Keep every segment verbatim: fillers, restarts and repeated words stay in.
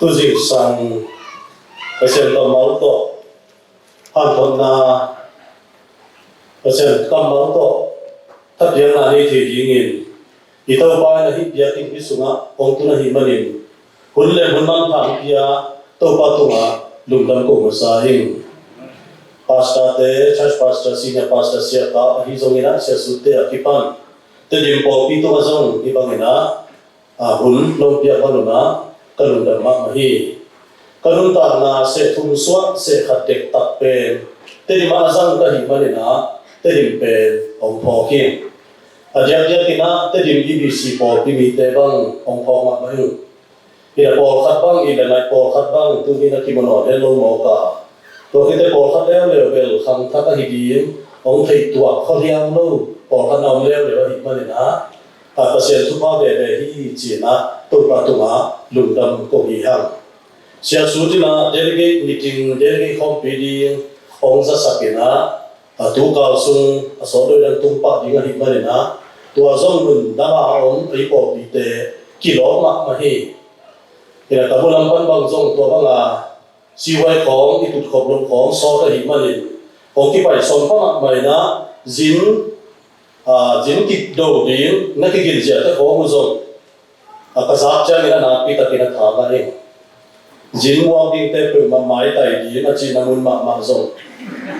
Tu zingsang Pasian kammal tawh hanthotna, Pasian kammal tawh thapiakna nei thei dingin i Topa in a hih biakinn hih sungah hong tun ahih manin hun le hun manpha hong pia Topa tungah lungdam ko masa ing. Pastorte, church pastor, senior pastor, siakap ahi zongin ah siasute a kipan Tedim pawlpi tungah zong hih bangin ah a hun nong piak van un ah ka lungdam mahmah hi. Ka nuntakna seh thum suak seh khat dektak pen Tedim ah a zang ka hih manin ah Tedim pen hong phawk hi. A diakdiakin ah Tedim E B C pawlpi mite bang hong phawk mahmah hi. Ina pawlkhat bang, ina nai pawlkhat bang tuni na kimu nawn het lo mawk a, tua khit teh pawlkhat leuleu bel khangthak ahi ding, hong theih tuak khualiau lo pawlkhat na om leuleu ahih manin ah, a Pasian thupha veve hi ci-in ah Topa tungah lungdam ko hi hang. Siasut in ah delegate meeting, delegate khawmpi ding hong zasak in ah, a tukal sung a sawt doi dang tung pah ding ahih manin ah, tua zong nundam a om ei pawlpite kilawm mahmah hi. Ina ka mu lam pan bang zong tua banga sihuai khawng, i tutkhop loh khawng sawt ahih manin hong kipai sawn pah mahmah in ah, zin, a, zin kido ding na kigin ziate khawng uh zong a ka zak ciangin a nakpi takin a tha ngah ing. Zin muak dingte peuhmah maitai ding a cihna mun mahmah zong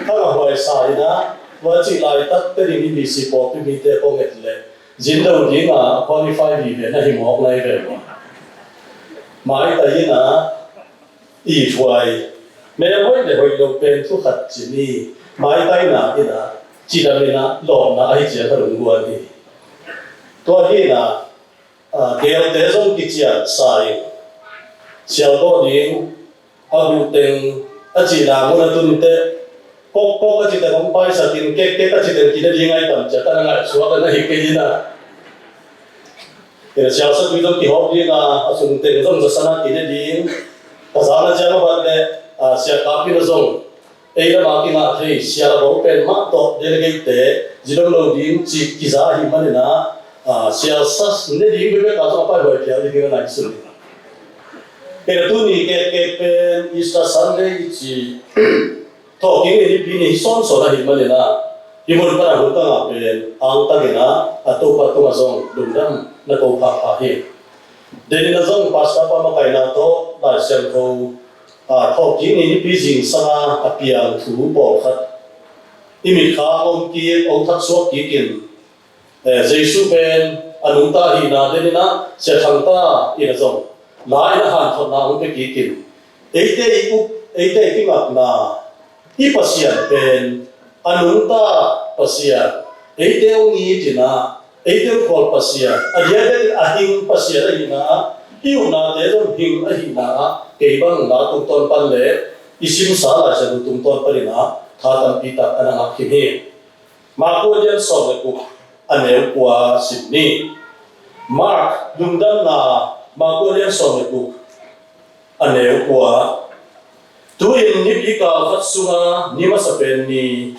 ka ngah huai sa in ah, tua cih laitak Tedim E B C pawlpi mite kong et leh zin do ding a qualify vive na hi mawk nai ve maw. Maitai in ah, i thuai, mel hoih le hoih lo pen thu khat ci ni, maitaina in ah cidam in ah lawpna ahi ciang ka lungguan hi. Tua hi in ah, a, geelte zong kiciat sa in, sialgawh ding a guh teng a cihna mun a tun teh, kokkok a ci teng hong paisak in, kekkek a ci teng kine ding a i tam ciat a na ngaihsuak a na hi kei in ah. Ina sialsa tui zong kihawp ding a, a sung teng zong zasan a kine ding. Ka zak na ciang a bat leh, a, siakap in ah zong ei lam a kingah thei sial a bo pen mah tawh delegate-te zi dong lo ding cih kiza ahih manin ah, a, sialsa ne ding bekbek a zong a paihuai phial ding a ngaihsun ding. Ina tuni kekkek pen Easter Sunday i ci thawhkik ni nipi ni hi sawnsawn ahih manin ah, hih mun pan a hun ka ngah pen angtakin ah a Topa tungah zong lungdam na ko phapha hi. Denin ah zong pastor pa makaihna tawh Lai Siangtho, a, thawhkik ni nipi zingsang a a piang thu pawlkhat i mitkhang om kik, om thaksuak kik in, eh, Jesu pen a nungta ahihna denin ah Sia Thangta in ah zong la in ah hanthotna hong pia kik in, eite i up, eite i kingakna i Pasian pen a nungta Pasian, eite hong it in ah, eite hong khual Pasian, a diakdiakin a hing Pasian ahihna ah, i upnate zong hing ahihna ah, kei bang la tungtawn pan le i simsa Lai Siangtho tungtawn panin ah tha tampi tak a na ngah khin hi. Mark a lian sawm le guk, a neu kua sim ni. Mark lungdamna, Mark a lian sawm le guk, a neu kua. Tu-in nipi kal khat sunga ni masa pen ni,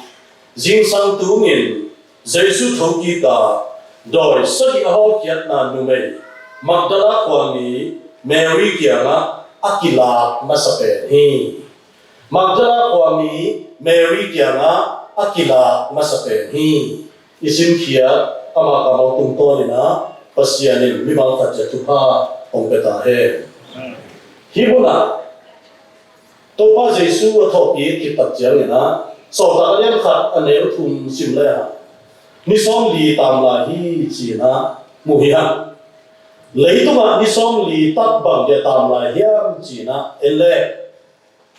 zingsang tungin Jesu thokik a, dawi sagih a hawlkhiatna numei Magdala khuami Mary kiangah a kilak masa pen hi. Magdala khuami Mary kiangah a kilak masa pen hi. I simkhiat ama kammal tungtawnin ah Pasian in mimal khat ciat thupha hong pia ta hen. Hih munah Topa Jesu a thawhkik khit tak ciangin ah, Sawltak a lian khat a neu thum sim le ah, ni sawmli tam lai hi ci-in ah mu hi hang. Leitungah ni sawmli tak bang dia tam lai hiam ci-in ah en le,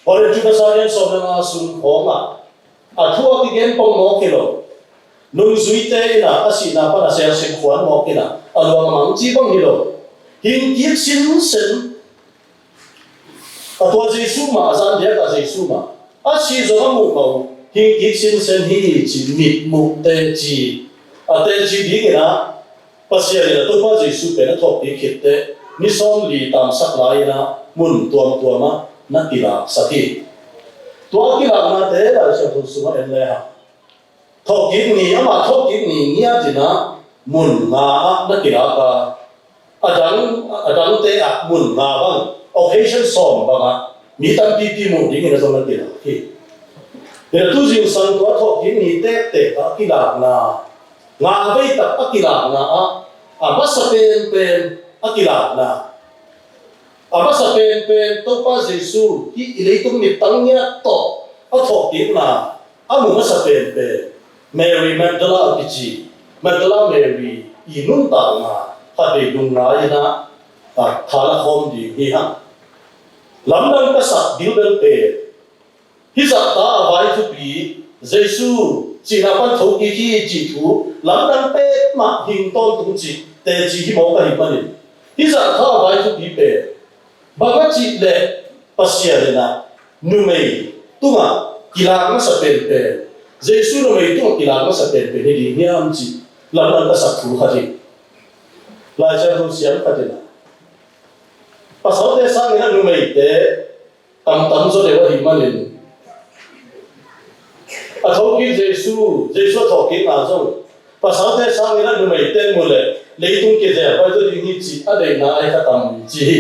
Korin Judas a lian sawm le nga sung khawngah a thu a kigen pong mawk hi lo. Nungzuite in ah a sihna pan a selsem khuan mawk in ah a luang a mang ci bang hi lo. Hing kik sinsen. A tua Jesu mah, a zan diak a Jesu mah, a si zong a muh mah uh, hing kik sinsen hi ci mitmuh teci. A teci dingin ah Pasian in a Topa Jesu pen a thawhkik khit teh ni sawmli tamsak lai-in ah mun tuamtuam ah na kilaksak hi. Tua a kilaknate Lai Siangtho sungah en le hang, thawhkik ni, ama thawhkik ni ngiatin ah mun nga ah na kilak a, a dang mun nga bang, occasion sawm bangah mi tampipi muh dingin a zong na kilak hi. Ina tu zingsang tua thawhkik ni tektek a kilakna, nga veitak a kilakna ah a masa penpen a kilakna, a masa penpen Topa Jesu hih i leitung mittang ngiat tawh a thawhkikna a mu masa penpen Mary Magdala a kici, Magdala Mary i nuntakna khatvei lungngai inah tha la khawm ding hi hang. Lamdang ka sak bilbel pen hih zahta a vai thupi Jesu cihna pan thokik hi cih thu lamdang pek mah hing tawntung cih teci hi mawk ahih manin hih zahta a vai thupi pen bang a cih leh Pasian inah numei tungah kilak masa penpen, Jesu numei tungah kilak masa penpen hi ding hiam cih lamdang ka sak thu khat hi. Lai Siangtho siam khat inah pasalte sang inah numeite tamtam zaw deuh ahih manin a thokik Jesu, Jesu a thawhkikna zong pasalte sang inah numeite mu leh leitung kizel pai zaw ding hi cih a deihna ahi kha tam ci hi.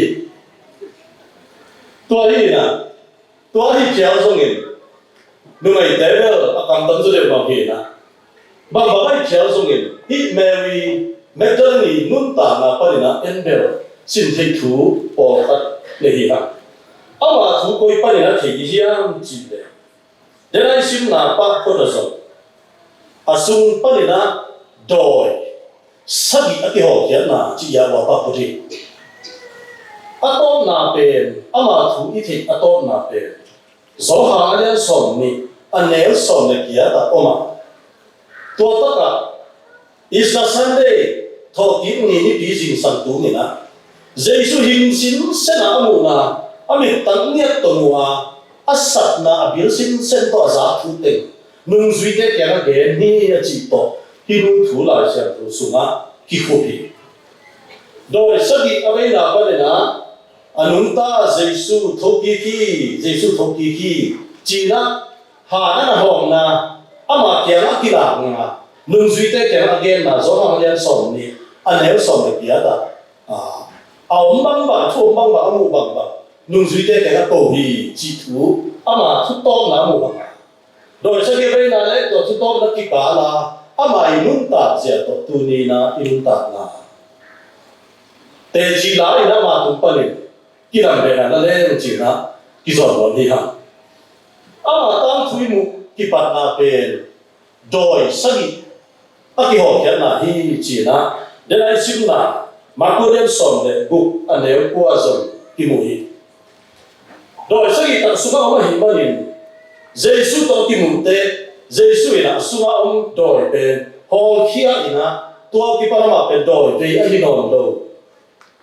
Tua hi inah tua hi phial zongin numeite bel a tamtam zaw deuh mah hi inah bang bang ahi phial zongin hih Mary Magdalene nuntakna paninah en bel sin theih thu pawlkhat nei hi hang. Ama thu koi paninah thei dih hiam cih leh denai simna pah khawng ah zong a sung paninah dawi sagih a kihawlkhiatna cih ah ua pah khawng hi. A tawpna pen ama thu i theih a tawpna pen Johan a lian sawm nih a neu sawm le giat ah om a, tua takah Easter Sunday thawhkik ni nipi zingsang tung inah Jesu hing sinsen a muhna a mittang ngiat tawh mu a, a satna a bil sinsen tawh a zak thu teng nungzuite kiangah gen hi a cih tawh hih nu thu Lai Siangtho sungah kikhup hi. Dawi sagih a veina paninah a nungta Jesu thokik hi, Jesu thokik hi cinah han a na hawkna, ama kiangah kilakna, nungzuite kiangah a genna Johan a lian sawm nih a neu sawm le giat ah a om bangbang, thu om bangbang, a muh bangbang nungzuite kiangah ko hi cih thu ama thutawpna a muh bangah dawi sagih a veina le tua thutawpna kikal a ama i nuntak zia tawh tuni inah i nuntakna teci lai inah ama tung panin kidam behna na leng cinah kizawn nuam hi hang. Ama tangthu i muh kipatna pen dawi sagih a kihawlkhiatna hi cinah denai simna Marka lian sawm le guk a neu kua zong kimu hi. Dawi sagih tak sungah om ahih manin Jesu tawh kimuhte Jesu inah a sungah om dawi pen hawlkhia inah tua kipan amah pen dawi vei ahi nawn lo.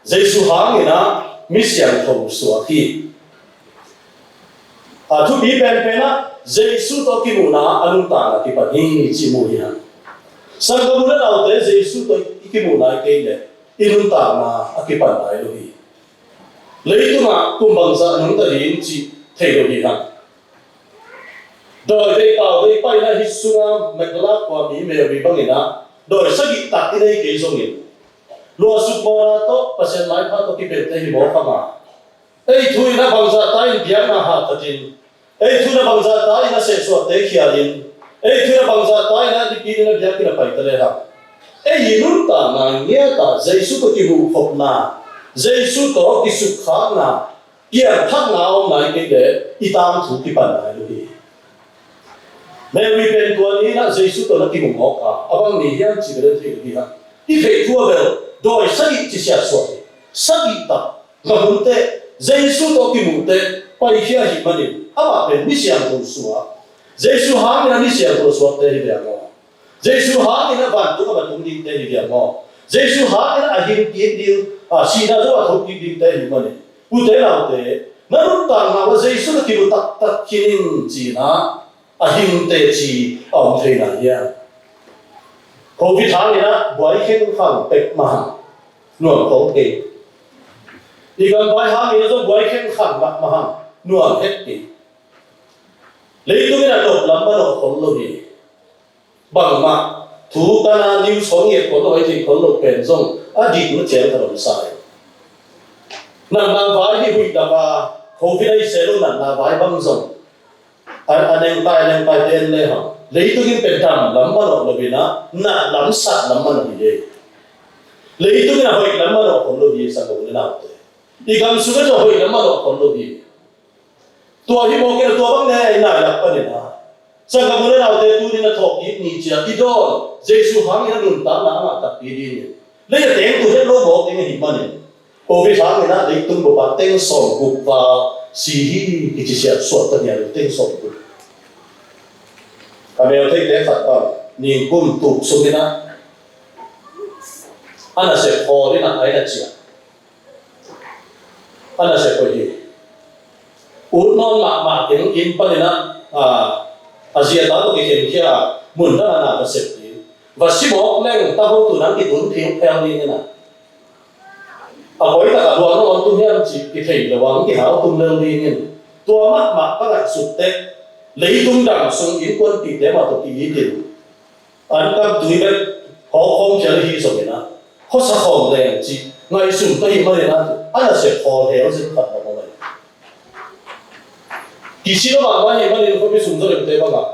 Jesu hang inah mi siangtho suak hi. A thupi penpen ah Jesu tawh kimuhna a nuntakna kipan hi cih mu hi hang. Sanggam u le naute, Jesu tawh i kimuhna i kei leh i nuntakna a kipan nai lo hi. Leitungah kum bangzah nungta ding cih thei lo hi hang. Dawi vei kau vei paina hih sungah Magdala khua mi Mary bang inah dawi sagih tak i nei kei zongin luahsuk mawhna tawh Pasian maipha tawh kipente hi mawk hang a, ei thu inah bangzah ta in biakna hahkhatin, ei thu inah bangzah ta inah sehsuahte khialin, ei thu inah bangzah ta inah nipi inah biakinn a paita lehang ei i nuntakna ngiat ah Jesu tawh kimuhkhopna, Jesu tawh kisukkhakna, piangthakna a om nai kei leh i tangthu kipan nai lo hi. Mary pen tua ni inah Jesu tawh na kimu mawk a, a bang ni hiam cih bel en thei lo hi hang. I theih thu ah bel dawi sagih ci siatsuah hi. Sagih tak ngahunte Jesu tawh kimuhte paikhia ahih manin amah pen mi siangtho suak. Jesu hangin a mi siangtho suakte hi ve maw? Jesu hangin a vantung a va tung dingte hi ve maw? Jesu hangin a hing kik ding, a sihna zong a tho kik dingte hi manin, ute naute, na nuntakna ah Jesu na kimu taktak khin in cinah a hing teci a om thei nai hiam? Covid hangin a buai khengkhang pek mah hang, nuam khol kei. I gamvai hangin a zong buai khengkhang mahmah hang, nuam het kei. Leitung in a nop lam a nop khol lo hi. Bangmah thu tana news hong ngiat khol lo, a i theih khol lo pen zong a dik na ciang khat om sa hi. Natna vai hi huih lak a, Covid a i seh lo natna vai bang zong a, a nengtai nengtai te en le hang, leitung in pen dam lam manawh lo in ah, nat lam sat lam manawh hi ei. Leitung in a hoih lam manawh khol lo hi, sanggam u le naute. I gam sung in zong hoih lam manawh khol lo hi. Tua hi mawk in a, tua bang le i nai lak panin ah, sanggam u le naute, tuni in a thawhkik ni ciang i dawn Jesu hangin a nuntakna a ngah takpi dingin, lei a teng tu het lo mawk ding ahih manin, Covid hangin ah leitung bup ah teng sawmguk val si hi kici siah suak ta nia, teng sawmguk. Ka mel theite khat pan ningkum tuk sung in ah, a nasep khawl in ah a inn a ciah. A nasep hoih hi. Ut nawn mahmah keng inn panin ah, a, a zi a ta tawh kikhenkhia a, mun dang a na va sep ding. Va si mawk leng ta ho tu nang kitun phingphel ding in ah, a poi takah luang lo hong tung hiam cih kithei lo a hong kihau tum lel ding in, tua mahmah ka ngaihsut teh, leitung dang sung innkuanpihte mah tawh ki-it in, an kam tui bek hawk khawm khial ahi zongin ah, khuasa khawm leng cih ngaihsun ka hih manin ah, a nasep khawl hel zin khat bang om ahi. Kisi lo mahmah ahih manin khuapi sung zaw deuhte bangah,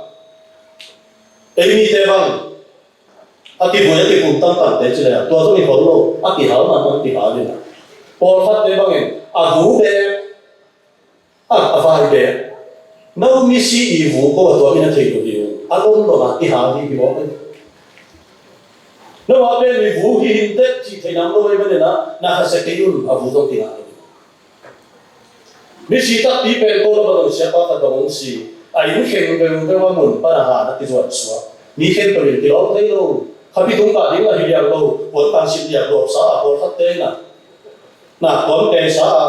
ei mite bang a kivui a kipum tangtangte ci leh, tua zong i khol lo, a kihal mahmah, a kihal in ah, pawlkhatte bangin a vu bek, a, a vai bek, no misi i vu ko a tua min a thei lo hi ung, a lom lo a kihal hi hi mawk hi. No a pen i vu hi hinteh cih thei nam lo ahih manin ah, na khasia kei un, a vu zong kingah lo hi. Misi takpi pen ko lam a dong siapa khat dong hong si, a inn kheng veuveu a mun pan a han a kizuan suak. Mi khempeuh in kilawm thei lo. Khapi tung kah ding a hi liang lo, puan kang sim liang lo sa a, pawlkhatte in ah, nak tuam kei sa a,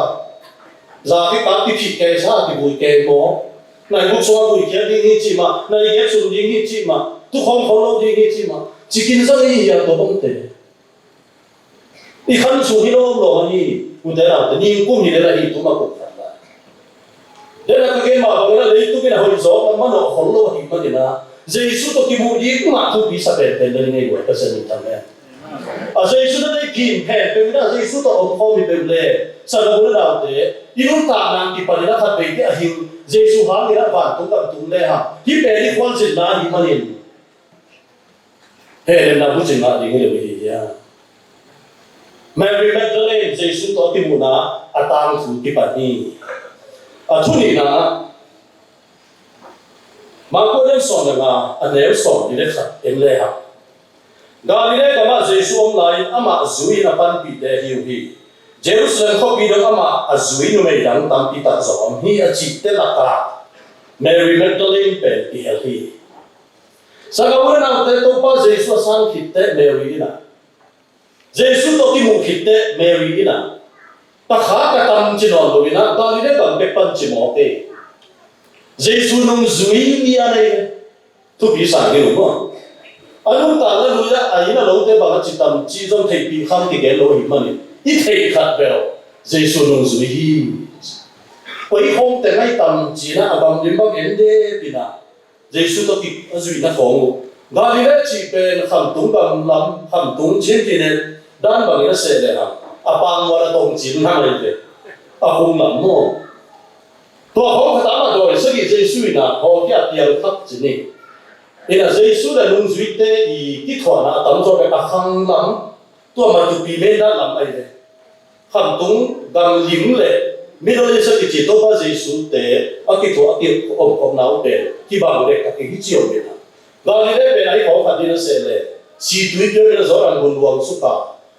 za kikap kiphih kei sa a, kivui kei maw. Nai buk sung a vui khiat ding hi cih mah, nai gep sung ding hi cih mah, tukhawm khol lo ding hi cih mah, cikin zang i hi a, tua bangte. I khan sung hi lawmlawm ahi, ute naute, ningkum hi lel ahi, tuma kum khat lai. Dena ka gen mah bangin a leitung in a hoih zawk lam manawh khol lo ahih manin ah, Jesu tawh kimuh ding mah thupi sa penpen lel i ngei uh a, Pasian min thang hen. A Jesu na deih kim phen peuh in ah, Jesu tawh om khawm hi peuh le, sanggam u le naute, i nuntakna kipan in a khat veite a hing, Jesu hangin a vantung gam tung le hang, hih pen i khualzinna ahih manin, hehlemna bucin ngah ding hi lo i hi hia? Mary Magdalene Jesu tawh a kimuhna a tangthu kipan hi. A thu nihna ah, Marka a lian sawm le nga, a neu sawmli le khat en le hang, Galilee gamah Jesu om lai-in amah zui-in a panpihte hi uh hi. Jerusalem khuapi dong amah a zui numei dang tampi tak zong om hi, a cihte lakah Mary Magdalene pen kihel hi. Sanggam u le naute, Topa Jesu a sang khit teh Mary in ah, Jesu tawh kimuh khit teh Mary in ah, ka kha ka tam ci nawn lo in ah, Galilee gam pek pan ci mawk e. Jesu nungzui ni a nei thupi sang hi lo maw. A nuntakna lui ah a inn a lote bang a ci tam cih zong theihpih khang kigen lo ahih manin, i theih khat bel Jesu nungzui hi. Koi khawng teng ahi tam ci-in ah, a gam lim bang en dep in ah, Jesu tawh kik a zuihna khawng uh. Galilee cih pen khamtung gam lam, khamtung cin kinen dan bangin a seh le hang, a pangmual a tong cin hang ahi ve. A khung lam maw. Tua khawng khat amah dawi sagih Jesu in ah hawlkhia a piang thak cin hi. In ah Jesu le nungzuite i kithuahna a tamzaw pen a khang lam, tua matupi mendan lam ahi ve. Khamtung gam lim le Middle East a kici Topa Jesu te a kithuah a kiomkhopna uh pen kibang dektak hi ci om ve. Galilee pen ahi khawng khat ding a seh le, situipi om in ah Jordan gun luang suk a,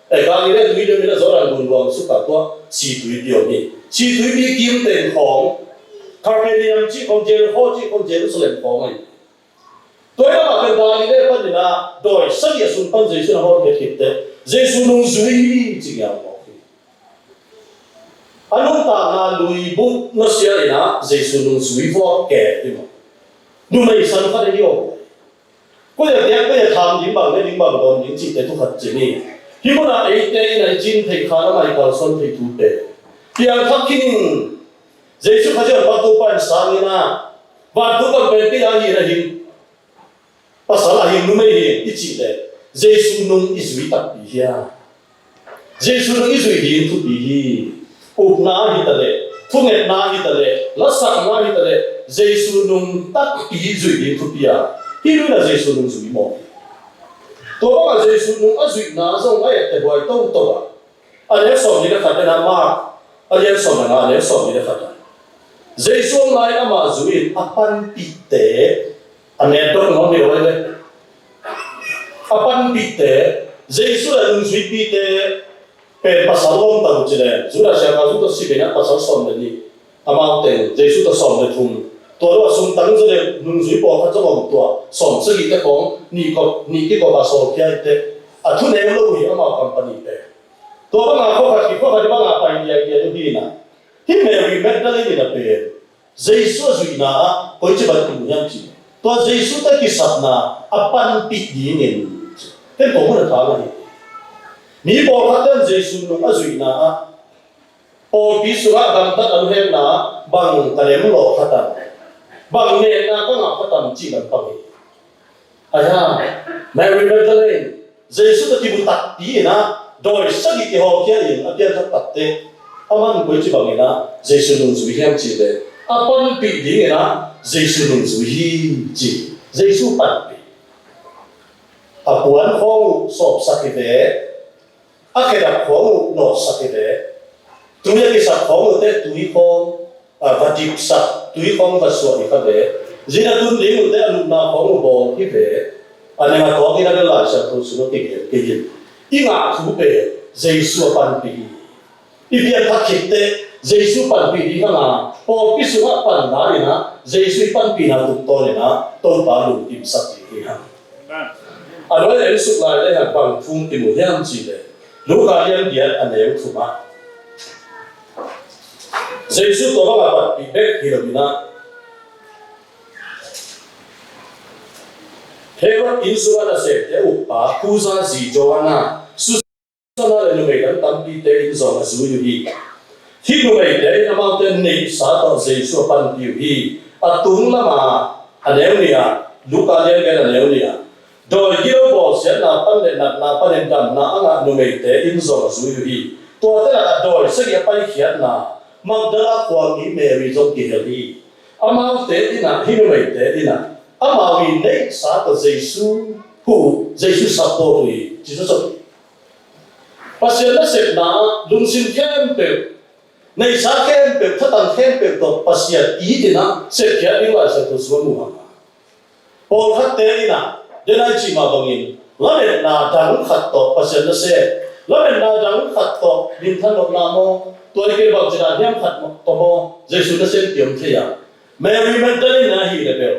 eh, Galilee tuipi om in ah Jordan gun luang suk a, tua situipi om hi. Situipi kim teng khawng, Capernaum cih khawng, Jericho cih khawng, Jerusalem khawng ahi. Tua hi lamah pen Galilee panin ah dawi sagih a sung pan Jesu in a hawlkhia khit teh Jesu nungzui hi ci ngial mawk hi. A nuntakna lui bup nusia in ah Jesu nungzui vuak kei hi maw. Numei san khat ahi aw. Koi a piak, koi a tham ding bang, ne ding bang, dawn ding cihte thu khat ci ni. Hih munah eite in ah i cin theih kha lamah i kalsuan thei thu pen, piang thak khin in, Jesu Khazih a pan Topa in sang in ah, vantung gam pen kei a hi in ah, hih pasal a hi, numei hi i cih leh, Jesu nung i zui takpi hia? Jesu nung i zui ding thupi hi. Upna hi ta leh, thungetna hi ta leh, lasakna hi ta leh, Jesu nung takpi zuih ding thupi a, hih lui-in ah Jesu nung zui mawk hi. Tua bangah Jesu nung a zuihna zong a etteh huai toto a. A neu sawmnih le khat in ah, Mark a lian sawm le nga, a neu sawmnih le khat ah, Jesu a ngai, amah zui-in a panpihte, a netdok ngam hi lo ei le. A panpihte, Jesu le nungzuipite pen pasal lawm ta uh ci leng, Judas Iskariot tawh si pen ah pasal sawm le nih, amau teng Jesu tawh sawm le thum. Tua lo a sung tang zaw le nungzui pawlkhat zong om, tua sawmsagihte khawng nih kop, nih kikop a sawlkhia hi teh, a thu neu lo uh hi amau company pen. Tua bangah khuakhat kik khuakhat bangah pai diakdiak uh hi-in ah, hih Mary Magdalene in ah pen Jesu a zuihna ah koici bang kimu hiam cih leh, tua Jesu tawh kisapna a panpih dingin, ken tua mun a thang ahi. Mi pawlkhatte in Jesu nung a zuihna ah pawlpi sungah gamtat a luhekna ah bang ka lem lawh kha tam, bang ngetna ka ngah kha tam cih lampang hi. Ahi hang Mary Magdalene, Jesu tawh kimu takpi in ah dawi sagih kihawlkhia in a pianthak takteh, aman koici bangin ah Jesu nungzui hiam cih leh, a panpih dingin ah Jesu nungzui hi ci. Jesu panpih. A puan khawng uh sawpsak hi ve, a khedap khawng uh nawtsak hi ve. Tui a kisap khawng uh teh tui khawng, a, va dipsak, tui khawng va suah hi kha ve. Zin a tun ding uh teh a lupna khawng uh bawl hi ve. A neng a tawk in a bel Lai Siangtho sungah kigen kei in. I ngah thu pen Jesu a panpih hi. I pianthak khit teh Jesu panpih ding hang a, pawlpi sungah panna in ah Jesu i panpihna tungtawn in ah Topa lungkimsak ding hi hang. A nuai a en suk lai lehang bang thu kimu hiam cih leh, Luka lian giat a neu thum ah Jesu tua bangah panpih bek hi lo in ah, Herod inn sungah nasemte a ukpa Kuza zi Joanna, Susanna le numei dang tampite in zong a zui uh hi. Hih numeite in amaute neihsa tawh Jesu a panpih uh hi. A tung lamah, a neu nih ah, Luka lian giat a neu nih ah, dawi gilo bawlsiatna pan le natna panin damna a ngah numeite in zong a zui uh hi. Tuate lakah dawi sagih a paikhiatna Magdala khuami Mary zong kihel hi. Amaute in ah, hih numeite in ah, amau i neihsa tawh Jesu huh, Jesu support uh hi. Jesus support. Pasian nasepna ah lungsim khempeuh, neihsa khempeuh, thatang khempeuh tawh Pasian it in ah sepkhiat ding Lai Siangtho sungah mu hang a. Pawlkhatte in ah, denai cih mah bangin, lametna dang khat tawh Pasian nasem, lametna dang khat tawh minthan nopna maw, tua i kei bang cih dan hiam khat tawh maw, Jesu nasem kiom thei a. Mary Magdalene ahih leh bel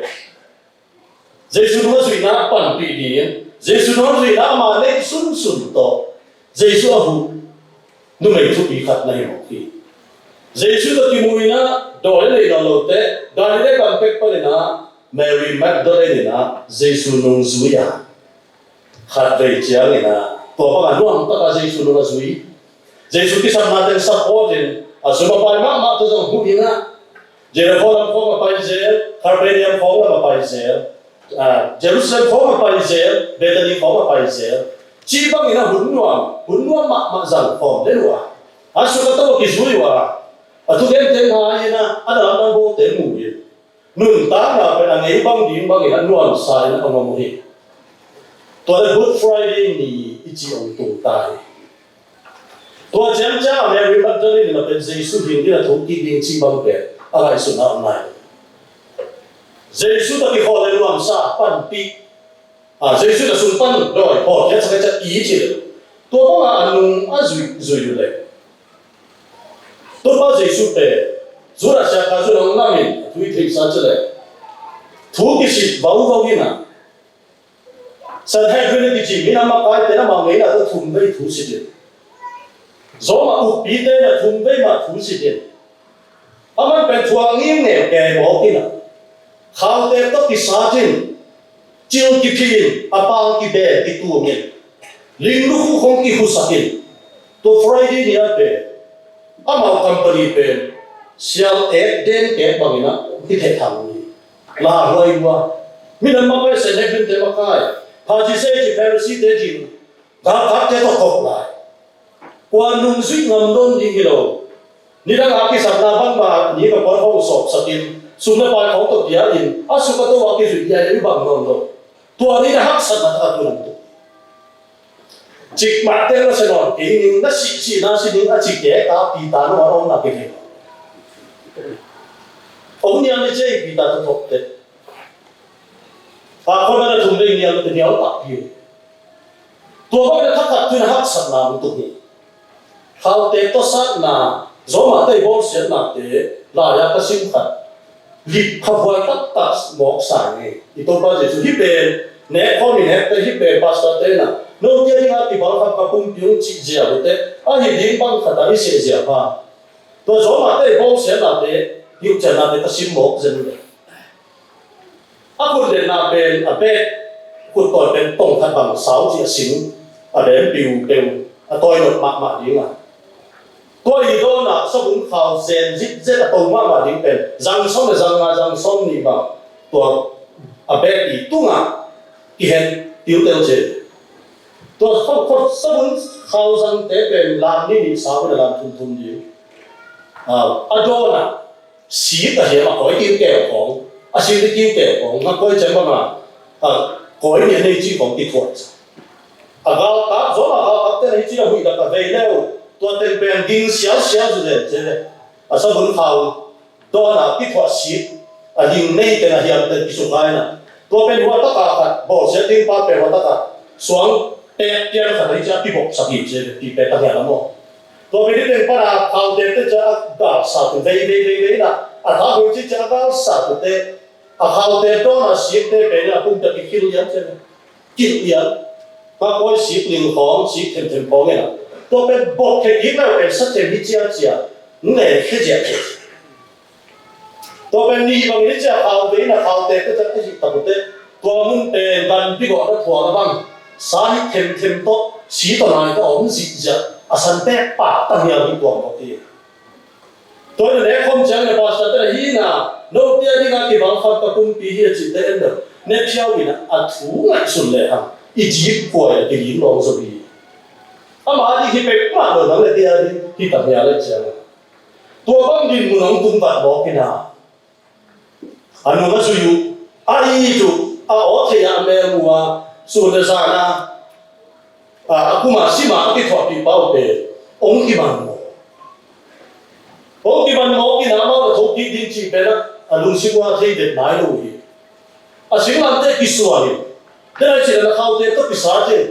Jesu nung a zuihna a panpih ding, Jesu nung a zuihna ama neih sunsun tawh Jesu a huh numei thupi khat na hi mawk hi. Jesu tawh kimu in ah dawi a nei nawn lote, Galilee gam pek panin ah Mary Magdalene in ah Jesu nung zui a, khatvei ciangin ah tua bangah nuamtak a Jesu nung a zui. Jesu kisapna teng support in, a sum a pai mahmahte zong huh in ah, Jericho lam khawng a pai zel, Capernaum khawng lam a pai zel, ah, Jerusalem khawng a pai zel, Bethany khawng a pai zel. Cih bangin ah hun nuam, hun nuam mahmah zang khawm den uh a, a suk a to a kizui uh a, a thugente ngai in ah, a na lamdang bawlte mu in, nuntakna pen a ngei bang ding bangin a nuamsa in a om uh hi. Tua leh Good Friday ni i cih hong tung ta hi. Tua ciangciang Mary Magdalene in a pen Jesu hing ding a thokik ding cih bang pen a ngaihsutna om nai lo. Jesu tawh kikhawl leh nuamsa panpih, a, Jesu tawh sung pan dawi hawlkhiatsak ciat i cih leh, tua bangah a nung a zuih zuih uh leh, Topa Jesu pen Judas Iskariot zong a ngam in a thu i theihsa cih leh, thu kisit vauvau in ah, Sanhedrin a kici minam makaite in amau ngeina tawh thum vei thu sit in, Roma ukpite in ah thum vei mah thu sit in, aman pen thuak ngiungiu kei mawk in ah, khaute tawh kisat in, cil kiphin, a pang kibel kitum in, ling lukhu khong kikhusak in, tua Friday ni-a pen amau company pen sial ek den kek bangin ah kithehthang uh hi. Lauhuai uh a, minam makai, Sanhedrin-te makai, Pharisee ci, Pharisee-te ci, galkapte tawh kok lai. Kua nungzuih ngam nawn ding hi lo. Nidang a kisapna bangmah ni ka puan hong sawpsakin, sum le pai khawng tawh pia in, a suk a to a kizuih dia i bang nawn lo. Tua ni na haksatna taktak tu nang tu. Cikmah teng na se nawn kei ning, na sihsihna si ning a cik kek a Peter no a om na kei kei. Ong nial ni cia i Peter tu thok te. A khon na thum dei nial te nial tak piu. Tua bang na thakhat tu na haksatna mu tu hi. Khaute tawh satna, Roma te i bawlsiatnate, lai-a ka sim khat. Lip khahuai taktak mawk sa ngei. I Topa Jesuh hih pen, nek khawm i nek te hih pen, pastor te na. No tia ding a kibal khat ka pumpi ung cih zia bu te, a hi ding bang khat a i seh zia pa. Tua Roma te i bawlsiatnate, hilhciannate ka sim mawk zen le. A khut denna pen a bek, khut tawi pen tong khat bang sau ci a sin, a bem piu peu, a tawi nop mahmah ding a. Tua i dawn a sabun khau zen zitzet a to mahmah ding pen, zang sawm le zang nga zang sawm nih bang, tua a bek i tung a kihen tiutel ce. Tua khau, khau sabun khau zang te pen lam nih nih sau in a lam thum thum ding. A, a dawn a, sik a hiam a kawi kiu keu khawng, a sik kiu keu khawng, a kawi ciang bang a, a, kawi nih a nei ci khawng kithuah. A galkap, Roma galkap te na hi ci a huih lak a vei leu, tua teng pen ding sialsial zu zel ce le. A sabun khau, dawn a kithuah sik, a ding nei teng a hiam teng kisukhaina. Tua pen huataka khat, bawlsiat ding pa pen huataka, suang pek piang khat a hi ci a kibawksak hi ce le, pi pek a hiam a maw. Tua pen hi teng pana khaute te cia a galsa tu vei vei vei vei na, a tha hoi ci cia a galsa tu te, a khaute dawn a sik te pen a pum te kikhil lian cia, kilh lian. Ka kawi sik ling khawng, sik themthem khawng ena. Tua pen bawk khe kik leu pen sa them hi cia cia, nge khe zia khe. Tua pen nih bang hi cia khau vei na khaute te cia a hih tak u te. Tua mun pen gan pi gawh na thuang a bang. Sa hi themthem tawh, si tawh nai tawh a om zihziah. A san pek pak tang hial hi tuang mawk hi. Tua hi na nek khawm ciang na pastor te na hi na, no tia ding a kibang khat ka pumpi hi a cih te en lo. Ne phiau in a thu ngaihsun le hang. I dip kuai a kilim lawng zo hi. Ama ding hi pek mah lo nang le tia ding hi tang hial le ciang. Tua bang dinmun hong tung vat mawk in a, a nung a zui uh, a it uh, a aw thei ah a mel mu a, sun le zan a, a, a kum a sim a, a kithuahpih pa uh pen hong kiman mawk. Hong kiman mawk in a, amau le thokik ding cih pen a, a lungsim uh a thei vet nai lo uh hi. A singlamteh kisuan in, denai cih leh na khaute tawh kisa cih,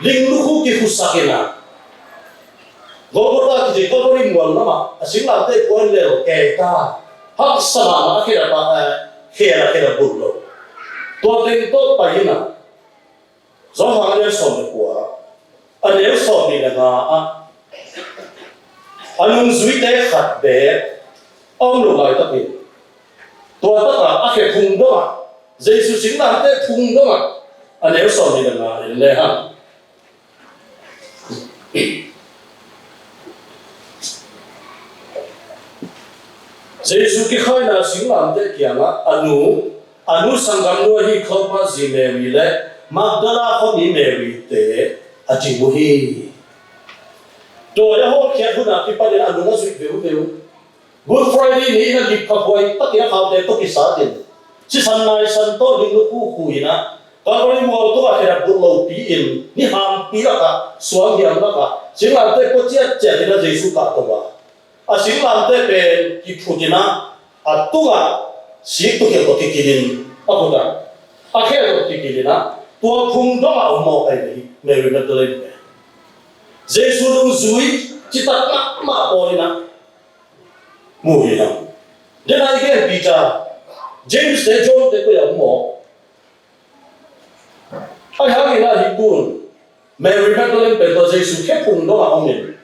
ling lukhu kikhusak in a, Golgotha kici Calvary mual lamah a singlamteh kuan lel kei ta, haksa mahmah a khel a pa, eh, khel a khel a bulh lo. Tua teng tawh pai in a, Johan a lian sawm le kua, a neu sawm nih le nga ah, a nungzuite khat beek a om lo laitakin, tua takah a khe phung dongah, Jesu singlamteh phung dongah, a neu sawm nih le nga en le hang. Jesu kikhaina singlamteh kiangah a nu, a nu sanggamnu ahi Clopas zi Mary le Magdala khuami Mary te a ding uh hi. Dawi a hawlkhiat hunah kipanin a nung a zuih veuveu. Good Friday ni-in a lipkhaphuai takin a khaute tawh kisat in, sisan naisan tawh ling lukhu khu in a, Calvary mual tungah khen a bulh lopi in, ni hampi lakah, suang hiam lakah, singlamteh pua ciatciat in a Jesu kahto a, a singlamteh pen kiphut in a, a tungah sik tukhel tawh kikilh in a phut a, a khel tawh kikilh in a, tua phung dongah a om mawk ahi hi Mary Magdalene pen. Jesu nungzui citak mahmah pawl in a mu hi hang. Denai gen Peter, James te John te koi a om mawk. Ahi hangin a hi tun Mary Magdalene pen tua Jesu khe phung dongah om in,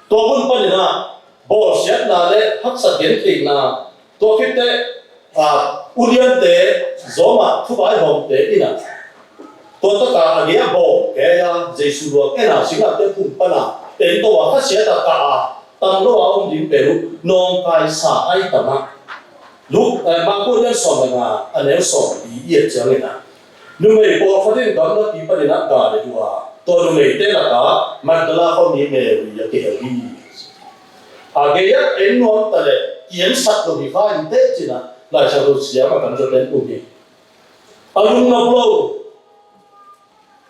tua mun panin a bawlsiatna le haksat gentheihna, tua khit teh, a, uliante, Roma thuvaihawmte in a, tua takah a gei a bawm kei a, Jesu luang en a, singlamteh phung pan a, en to a, khasiat a kah a, tam lo a om ding pen uh nawngkaisa ahi tam a. Luk, eh, Marku a lian sawm le nga, a neu sawm li i et ciangin a, numei pawlkhat in gamlapi panin a gal et uh a, tua numeite lakah Magdala khuami Mary a kihel hi. A Kei a en nuam ta leh ki-ensak lo hi kha inteh ci-in ah Laisiangtho siam a tamzaw ten um hi. A lungnop lo.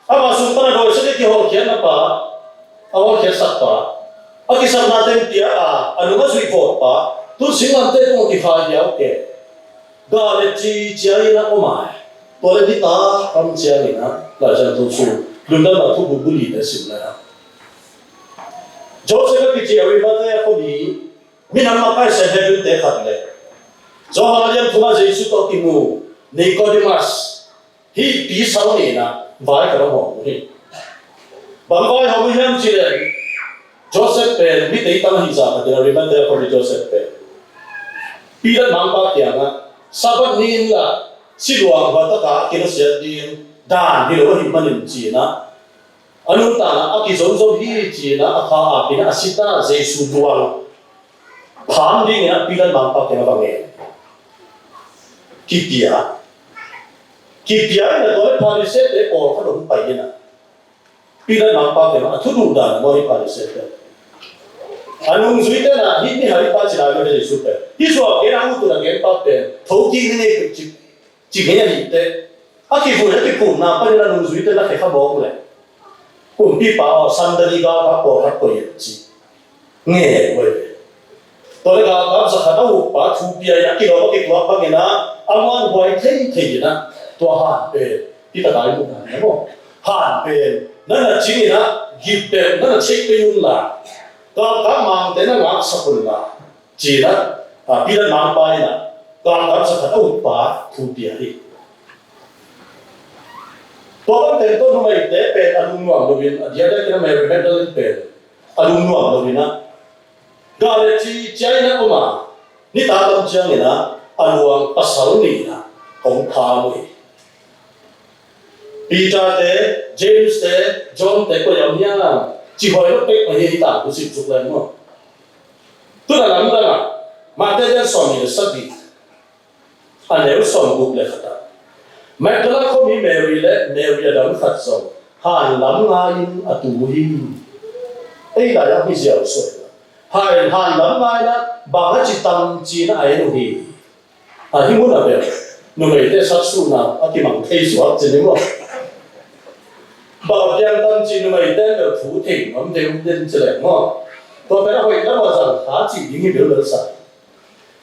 Ama sung pan a dawi sak i kihawlkhiatna pa, a hawlkhiatsak pa, a kisapna teng pia a, a nung a zuih vawt pa, tu singlamteh tungah kikha hiau kei. Gal le ci ciangin a om a, tua le nitak tam ciangin a, Laisiangtho sung Lungdamna Thubu buli te sim le a. Joseph a kici a, Arimathea khuami, minam makai Sanhedrin te khat le Johan a lian thuma Jesu tawh kimu Nicodemus, hih pi sal nih in ah vai ka va hawm uh hi. Bang vai hawm uh hiam cih leh, Joseph pen mi teitang ahih zah khat in, Arimathea khuami Joseph pen Pilat mangpa kiangah Sabbath ni in lah siluang huataka a kinasiat ding dan hi lo ahih manin ci-in ah, a nuntakna a kizomzom hi ci-in ah, a kha ap in ah, a si ta, Jesu luang pham dingin ah Pilat mangpa kiangah va ngen. Kipia. Kipia in ah tua le Pharisee te pawlkhat hong pai in ah Pilat mangpa kiangah a thu duh dan maw hi Pharisee te. A nungzuite in ah hih mihai pa ci lai lo hi Jesu pen. Hih zuau gen a ut un a gen pa pen thokik ni ngei peuh ci, ci ngei ahih teh. A kivui a kiphumna panin a nungzuite in a khekha bawk leh kumpipa aw, sandali galkap pawlkhat koih in ci ngei uh hi. Tua le galkap zakhat a ukpa thu pia in a kilawm a kituak bangin ah a muanhuai theithei in ah tua han pen, hih ka dai muhna in ah maw, han pen na na cing in ah gip pen na na check pei un la, galkap mangte na ngaksak un la, ci-in ah, a, Pilat mangpa in ah galkap zakhat a ukpa thu pia hi. Tua bang teng tawh numeite pen a lungnuam lo in, a diakdiakin ah Mary Magdalene pen a lungnuam lo in ah, gal le ci ciangin a om a, nitak tam ciangin ah a luang pasal nih in ah hong pham uh hi. Peter te, James te, John te koi a om hiam? Ci huai lo pek mah hi, hih tangthu sim suk leng maw. Tu-in a lamdang ah Matthai lian sawmnih le sagih, a neu sawmguk le khat ah, Magdala khuami Mary le Mary a dang khat zong han lam ngai-in a tu uh hi. Ei lai ah mi ziau suai lo. Han, han lam ngai-in ah bang a ci tam ci-in a en uh hi. A, hih mun ah bel numeite satsuhna a kimang thei suak ci ni maw. Bang a piang tam ci, numeite bel thu thei nuam deuh den ci leng maw. Tua pen a hoih lam a zang kha cih ding hi belbel sa.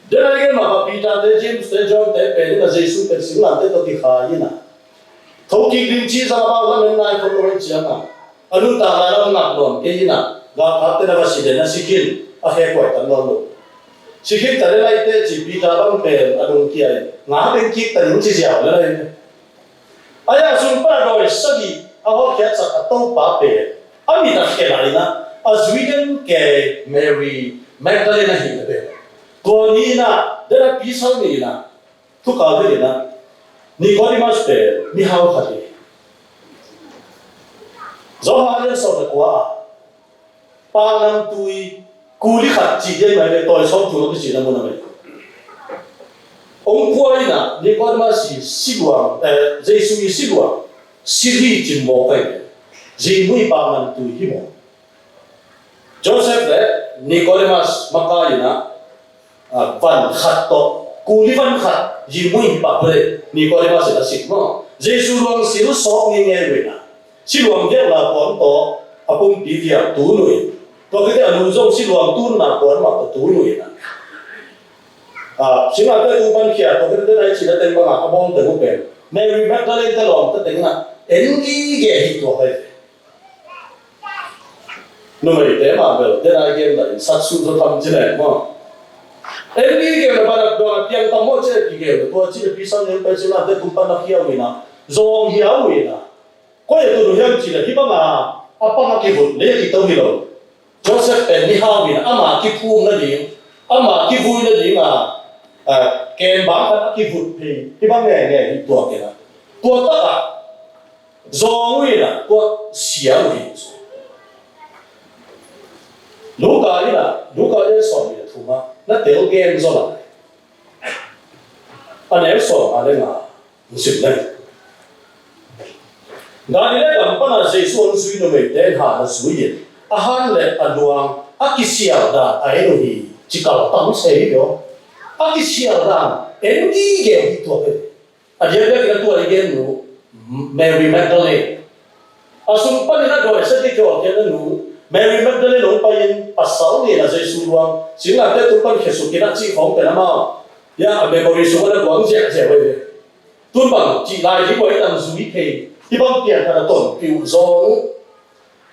Tua ahih manin mah Peter te, James te, John te pen in a Jesu pen singlamteh tawh kikhai in a, thokik ding cih zah a bang lam en nai khol lo ahih ciangin a, a nuntak lai lam ngak nawn kei in a, galkapte na va si den a, si khin a, khe kuai tan nawn lo. Si khin ta le lai teh ci, Peter bang pen a lungkia in, ngak ding kik ta ning ci ziau le lai. Ahi a, sung pan a dawi sagih a hawlkhiatsak a Topa pen a mit a khe lai in a, a zui den kei Mary Magdalene ahih na pen. Tua ni in a, den a pi sal ni in a, thukal ding in a, Nicodemus pen mihau khat hi. Johan lian sawm le kua ah, paknamtui kuli khat cih ding mai le, tawi sawm tul a kicihna mun a mai. Hong pua in a, Nicodemus i siluang, eh, Jesu i siluang, si li cin mawk ahi. Zingmui paknamtui hi maw. Joseph le Nicodemus makai in a, a, van khat tawh, kuli van khat, zingmui hi pak le Nicodemus in a sik maw. Jesu luang sil sawk ngei ngei uh in a, siluang viakna puan tawh a pumpi vial tun uh in, tua khit teh a nu zong siluang tunna puan mah tawh tun uh in a. A, singlamteh tung pan khia, tua khit teh nai cihna teng bang a, a bawng teng uh pen Mary Magdalene te lawmte teng in a en gige hi tua hi. Numeite mah bel, den a i gen lai in satsuh zaw tham ci leng maw. En gige le, bang a piang tam maw ci le, gige le, tua ci le pi sal ni pen singlamteh tung pan a khia uh in a, zawng hiau uh in a. Koi a tun uh hiam cih leh, hih bang a, a pang a kivut leh a kito hi lo. Joseph pen mihau in a, ama kiphum nading, ama kivui nading a, a, kem bang khat a kivut phei, hih bang ngeingei hi tuak in a. Tua tak a zawng uh in a, tua sia uh hi. Luka in a, Luka lian sawmnih le thum ah na tel gen zaw lai. A neu sawmnga le nga hong sim leng. Galilee gam pan a Jesu hong zui numeite in han a zui in, a han le a luang a kisial dan a en uh hi, ci kal tam se hi lo. A kisial dan en gige uh hi tua pen. A diakdiak in a tua i gen uh Mary Magdalene. A sung panin a dawi sa ding kihawlkhia nu Mary Magdalene hong pai-in pasal nih in a Jesu luang singlamteh tung pan khesuk in a cih khawng pen amau ia a memory sungah na buang ziahziah uh hi ve. Tun bang cih lai ding uh a i tam zui thei, hih bang pian khat a tonpih uh zong uh.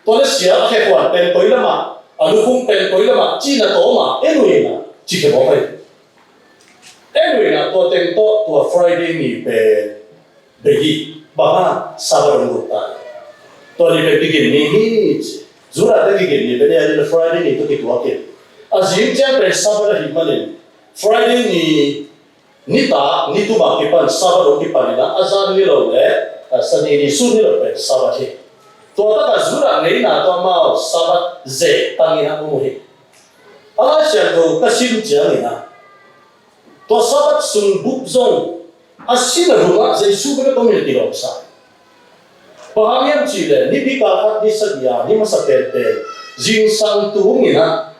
Tua le sial a khekhuan pen koi lamah, a lukhum pen koi lamah cihna tawmah en uh hi na ci khia mawk hi. En uh hi na tua teng tawh tua Friday ni pen bei hi. Bang hang Sabbath hong lut ta hi. Tua ni pen kigin ni hi ci. Judah te kigin ni pen ei a ding Friday ni tawh kituak in, a zing ciang pen Sabbath ahih manin Friday ni nitak, nitum a kipan Sabbath hong kipan in a, a zan ni lo le a sani ni sun ni lo pen Sabbath hi. Tua takah Judah ngeina tawh amau Sabbath zeh tangin a om uh hi. A Lai Siangtho ka sim ciangin a, tua Sabbath sung bup zong a sin a lungah Jesu bek a om hi a kilawmsa. Bang hang hiam cih leh Nipi kal khat ni sagih a ni masa penpen zingsang tungin a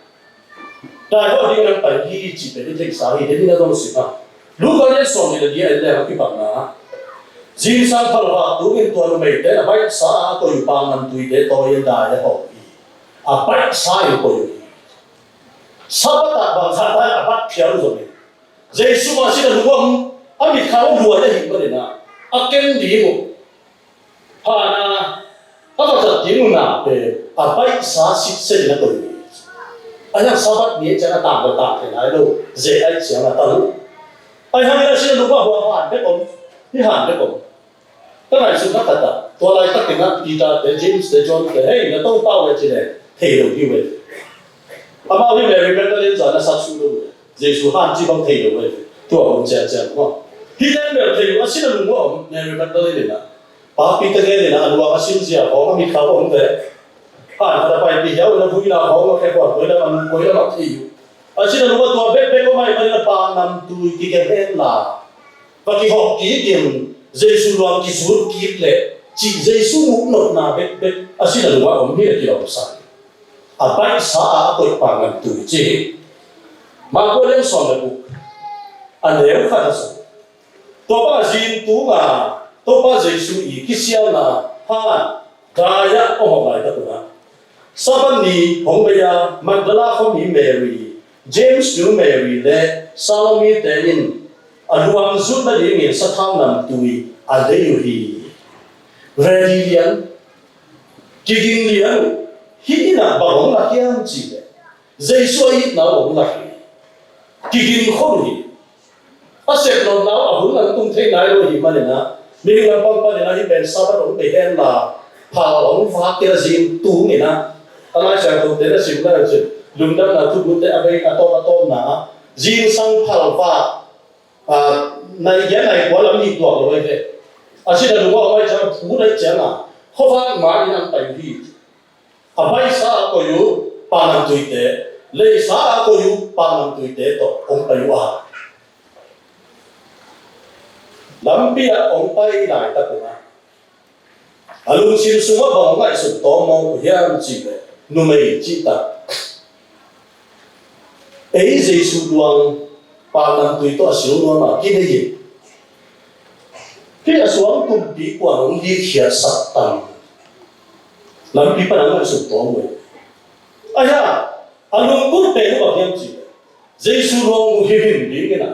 daihawh ding nang pai hi cih pen i theihsa hi. Deni na dong sik a, Luka lian sawm nih le li a en leng a kipatna ah zingsang phalvak tungin tua numeite in a baihsa a a koih uh pangnamtuite tawi in dai a hawh hi. A baihsa in koih uh hi. Sabbath ah bang khat dai a bat phial uh zongin Jesu mah sin a lungah om, a mitkha uh luai ahih manin a, a ken ding uh phan a, a va zat ding uh na pen a baihsa sitset in a koih uh hi. A hiang Sabbath ni ciang a tang lo tang thei nai lo, zeh aih ciang a tang uh. A hiang in a sin a lungah hua han bek om, hih han bek om. Ka ngaihsutna khat ah tua laitakin a Peter te, James te, John te, hei na Topa uh e ci leh thei lo ding uh e. Amau hi Mary Magdalene zah na sak suh lo uh e. Jesu han ci bang thei lo uh e. Tua om ciangciang maw? Hih teng bel thei uh a sin a lungah om Mary Magdalene in a, papi te ngen in a, a luang a sin zia khawng a mitkha khawng te, han khat a paipih hiau in a vuina khawng a khe khuan koi lam a, koi lam a thei uh. A sin a lungah tua bekbek om ahih manin a pangnamtui kigen hen la, va kihawk kik in Jesu luang kizut kik leh cih Jesu muh nopna bekbek a sin a lungah om hi a kilawmsa hi. A baihsa a a koih pangnamtui ci hi. Marka lian sawm le guk a neu khat a sawm. Tua bang a zing tunga Topa Jesu i kisialna han dai-ah a hawh laitak un a, Sabbath ni hong bei a Magdala khuami Mary, James nu Mary le Salome te in a luang zut nadingin sathau namtui a lei uh hi. Ready lian, kiging lian uh. Hih in a bang hong lak hiam cih leh Jesu a itna uh hong lak hi. Kiging khol uh hi. A sep nopna uh a hun lang tung thei nai lo ahih manin a, mihing lampang panin a hih pen Sabbath hong bei hen la, phal hong vak kei a zing tungin a, a Lai Siangtho te na sim lai uh cin, Lungdamna Thukhulte a bei a tawm a tawmna ah zingsang phal vak, a, nai giat nai kua lam nih tuak lo ahi ve. A sin a lungah om ahih ciang a, phut ahih ciang a, khuavak ma in a hong pai uh hi. A baihsa a koih uh pangnamtuite, leisa a koih uh pangnamtuite tawh hong pai uh a, lampi ah hong pai laitak un a, a lungsim sungah bang hong ngaihsun tawm mawk uh hiam cih leh, numei cihtak ei Jesu luang pangnamtui tawh a sil nuam a kinei hi. Hih a suang tumpi kuan hong likkhiatsak tam, lampi pan a ngaihsun tawm uh hi. A hia, a lungput pen uh bang hiam cih leh Jesu luang uh himhim dingin a,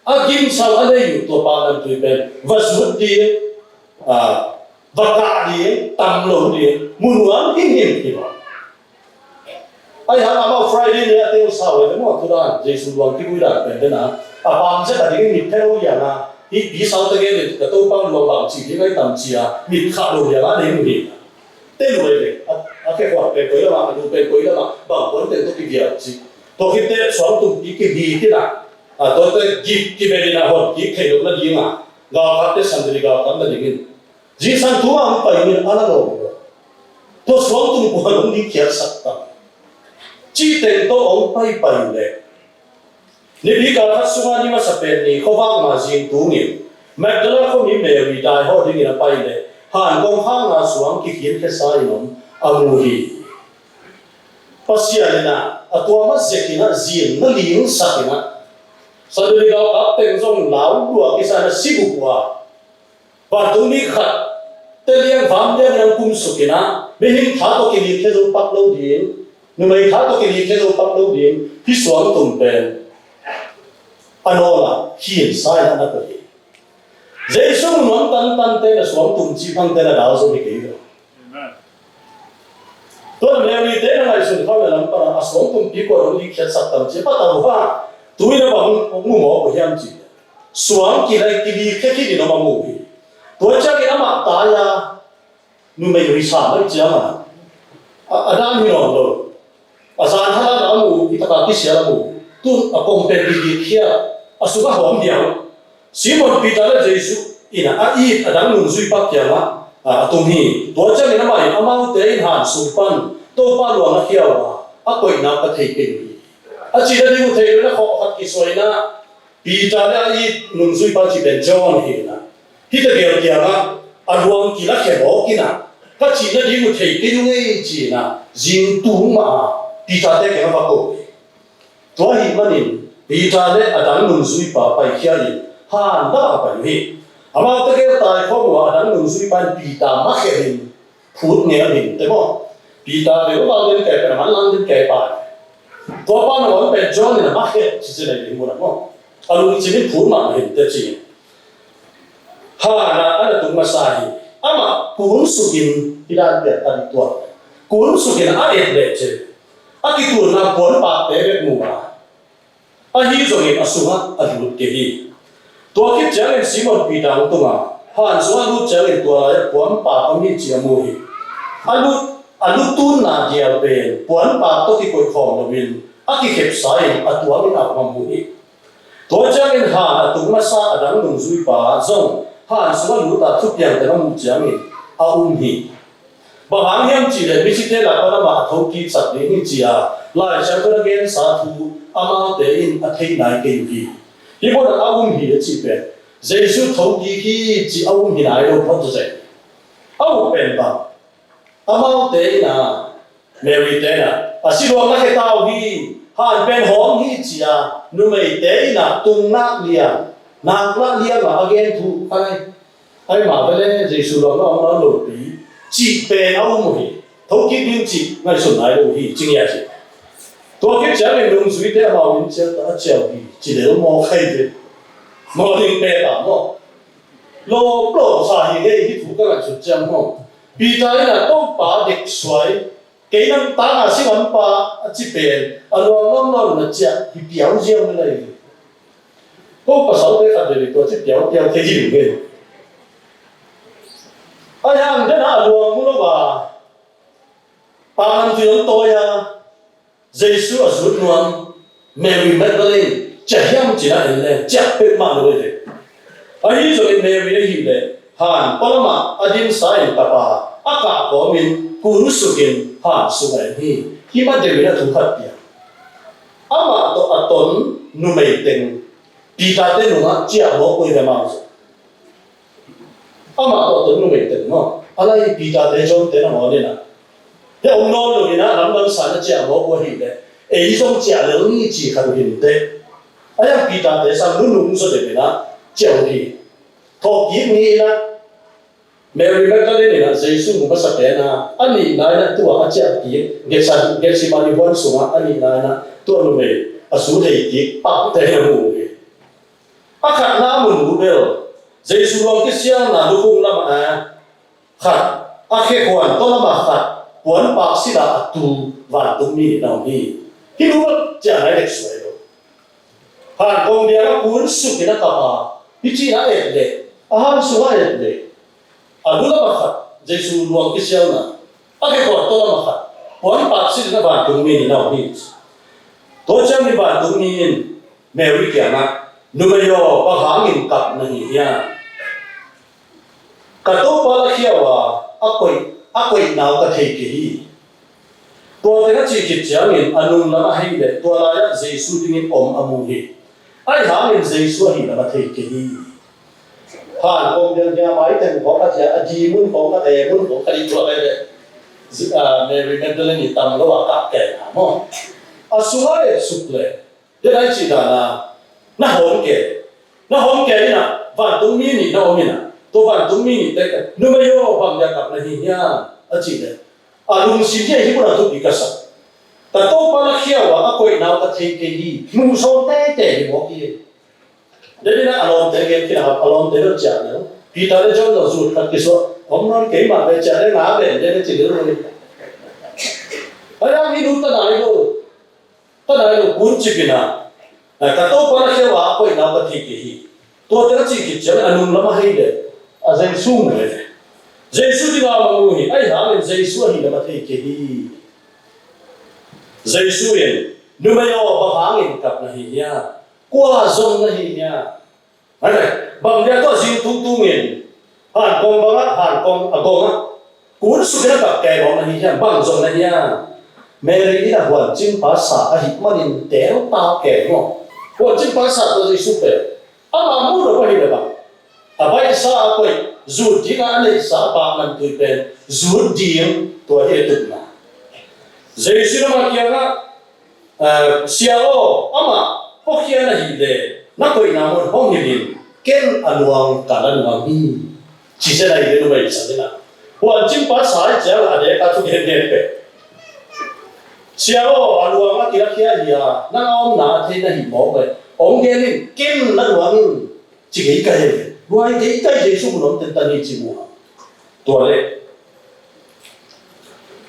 a gimsang a lei uh tua pangnamtui pen va zut ding, a, va kah ding, tam lo ding, mu nuam himhim hi lo. Ahi hang amau Friday ni a teng uh sau e maw, tu dan Jesu luang kibui dan pen den a, a pam zet a dingin mit phe lo liang a, hih pi sau te gen in ka Topa luang bang ci ding ahi tam ci a, mit khah lo liang a nei uh hi. Te lu e ve, a, a khe khuan pen koi lam a, a lu pen koi lam a, bang kuan pen tawh kivial ci. Tua khit teh suang tumpi kibi kina, a, tua teh gip kibel in a hon kik thei lo nading a, galkapte sandali galkap nadingin zingsang tungah hong pai in a la lawm lo. Tua suang tung kuan hong likkhiatsak tam. Cih teng tawh hong paipai uh leh, Nipi kal khat sungah ni masa pen ni khuavak ma zing tungin Magdala khuami Mary daihawh dingin a pai leh, han kongkhakna suang kikhinkhia sa in om a mu hi. Pasian in ah a tua mah zekin ah zin na lingsak in ah, Sunday ni galkap teng zong lau lua kisa in ah si bup uh a, vantung mi khat te liang vam liang in ah kumsuk in ah, mihing tha tawh kilikhia zo pak lo ding, numei tha tawh kilikhia zo pak lo ding, hih suangtum pen a nawl ah khinsa in ah na koih hi. Jesu nuam tantan te na suangtum cih bang te na dal zo hi kei lo. Tua Mary te na ngaihsun kha ve lam pan a suangtum pi kua dong likkhiat sak tam ci a patau ha. Tui na bang mu mawk uh hiam ci. Suang kilai kilikhia khit in om a mu hi. Tua ciangin amah tai a, numei risa mai ciang a, a, a dan hi nawn lo. A zan hala a mu, i taka kisia a mu. Tun a kong pen likkhiat, a sung a hawm hiam. Simon Peter le Jesu in a it a dang nungzuipa kiangah a, a tung hi. Tua ciangin amah in amaute in han sung pan Topa luang a khia uh a, a koihna ka thei kei uh hi. A cihna ding uh thei lo in a khawh khat kisuai in a, Peter le a it nungzuipa cih pen John hi in a, hih tegel kiangah a luang kilakhia mawk in a, ka cihna ding uh thei kei uh ngei ci in a, zing tung mah a Peter te kiangah va ko hi. Tua ahih manin Peter le a dang nungzuipa paikhia in han dah a pai uh hi. Amaute gel tai khawm uh a, a dang nungzuipa in Peter makhelh in phut ngel hi inteh maw. Peter veu val den kai pen a man lang den kai pai. Tua pa nangawn pen John in a makhelh ci ci nei ding mun a maw. A lungsim in phut mah hi inteh ci. Han a na tung masa hi. Amah kun sukin hi dan pian a dik tuak. Kun sukin a et leh ci. A kitulna puanpakte bek mu a, ahi zongin a sungah a lut kei hi. Tua khit ciangin Simon Peter hong tung a, han sungah a lut ciangin tua lai-ah puanpak om hi ci a mu hi. A lut, a lut tunna dial pen puanpak tawh kikoih khawm loin a kikhepsa in a tuamin a om a mu hi. Tua ciangin han a tung masa a dang nungzuipa zong han sungah lut a thupiang teng a muh ciangin a um hi. Bang hang hiam cih leh misite lak pan amah a thokik sak ding hi ci-a Lai Siangtho in a gensa thu amaute in a thei nai kei uh hi. Hih munah a um hi a cih pen Jesu thokik hi ci a um hi nai lo phot zaw. A uh pen bang, amaute in a, Mary te in a, a si luang na khia ta uh hi, han pen hawm hi ci-a numeite in a tung nak liang, nak lah liang a a gen thu kha lai. Ai mah vele Jesu luang na om nawn lo pi cih pen a um uh hi. Thokik ding cih ngaihsun nai lo uh hi ci ngiat hi. Tua khit ciangin nungzuite amau in ciah ta a ciah uh hi ci lel maw khai ve. Maw ding pe ta maw. Lawm lawm sa hi ngei hi thu ka ngaihsut ciang maw. Peter in a Topa dek suai. Kei nang tanga si lampa a ci pen a luang nawn nawn na ciah hi piau ziau na lai. Ko pasalte khat veve tua ci piau piau thei hi ve. A yang dena a luang mu lo a, pa lam tui lam tawi a, Jesu a zut nuam Mary Magdalene ciah hiam cina en le ciah pek mah lo ve. Ahi zongin Mary ahih leh han palamah a dinsa in tapa a kah kawmin kun sukin han sungah en hi. Hih mah deuhin a thu khat piang. Amah tawh a ton numei teng Peter te nungah ciah mawk uh hi ve amau zong. Amah tawh a ton numei teng maw. A lai Peter te John te nangawn in a, hih om nawn lo in a lamdang sa na ciah mawk uh ahih leh ei zong ciah lel ni ci khat uh hi inteh. A yang Peter te sang nunung zaw deuh in a ciah uh hi. Thawhkik ni in a Mary Magdalene in a Jesu mu masa pen a, a nihna in a tua a ciah kik Gethsa-, Gethsemane huan sungah a nihna in a tua numei a su thei kik pakte in a mu uh hi. A khatna mun uh bel Jesu luang kisialna lukhum lamah a khat, a khekhuan tawh lamah khat puanpak sila a tu vantung mi nih na om hi. Hih nu ciah nai dek suai lo. Han kong biakah kun sukin a kap a, hih cih a et leh, a han sungah et leh, a lu lamah khat Jesu luang kisialna, a khekhuan tawh lamah khat puanpak sila vantung mi nih na om hi. Tua ciangin vantung mi in Mary kiangah, numei aw, bang hangin kap na hi hiam? Ka Topa la khia uh a, a koih, a koihna uh ka thei kei hi. Tua teng a cih khit ciangin a nung lam a hei leh tua lai-ah Jesu dingin om a mu hi. Ahi hangin Jesu ahih lam a thei kei hi. Han kong biang hiam, ai teng khawng khat hiam, a di mun khawng khat, e mun khawng khat i tuak ai leh Zi-, ah, Mary Magdalene i tam lo a kah kei na maw. A sungah letsuk leh, den a i cih dan a, na hawm kei. Na hawm kei in a, vantung mi nih na om in a, tua vantung mi nihte, numei aw, bang dia kap na hi hiam, a cih leh, a lungsim hi a, hih mun a thupi ka sa. Ka Topa na khia uh a, a koihna uh ka thei kei hi, muhsawn teitei hi mawk hi. Deni na a lawmte gen khin a, a lawmte bel ciah lel. Peter le John zong zut khat kisuah. Om nawn kei mah ve, ciah le nga ven, deni ci lel lo. Ai, a mi nu ta nai lo. Ta nai lo, kun cip in a. Ka Topa na khia uh a, a koihna uh ka thei kei hi. Tuate a cih khit ciang a nung lam a hei leh, a Jesu mu ve. Jesu dinga mang uh hi, ahi hangin Jesu ahih lam a thei kei hi. Jesu in, numei aw, bang hangin kap na hi hiam? Kua zong na hi hiam? Bang dia tua zing tungtung in, hankong bangah, hankong a gongah, kun suk in a kap kei mawk na hi hiam? Bang zong na hiam? Mary in a huancingpa sa ahih manin telpa kei maw. Huancingpa sa tua Jesu pen, amah mu lo ahih leh bang, a baihsa a koih, zut dingah a neihsa a paknamtui pen zut ding, tua hi a tutna. Jesu in amah kiangah, "Eh, Sia aw, amah puakhia na hih leh na koihna mun hong hilh in, ken a luang ka la nuam hi," ci zen a hi ve, numei sang in a. Huancingpa sa ahih ciang a dek a thu gengen pen, "Sia aw, a luang a kilakhia hi a, nang a omna a thei na hih mawk leh hong gen in, ken la nuam in," ci kei ka hi ve. Luai kei ka hi, Jesu mun om tentan hi ci mu a. Tua leh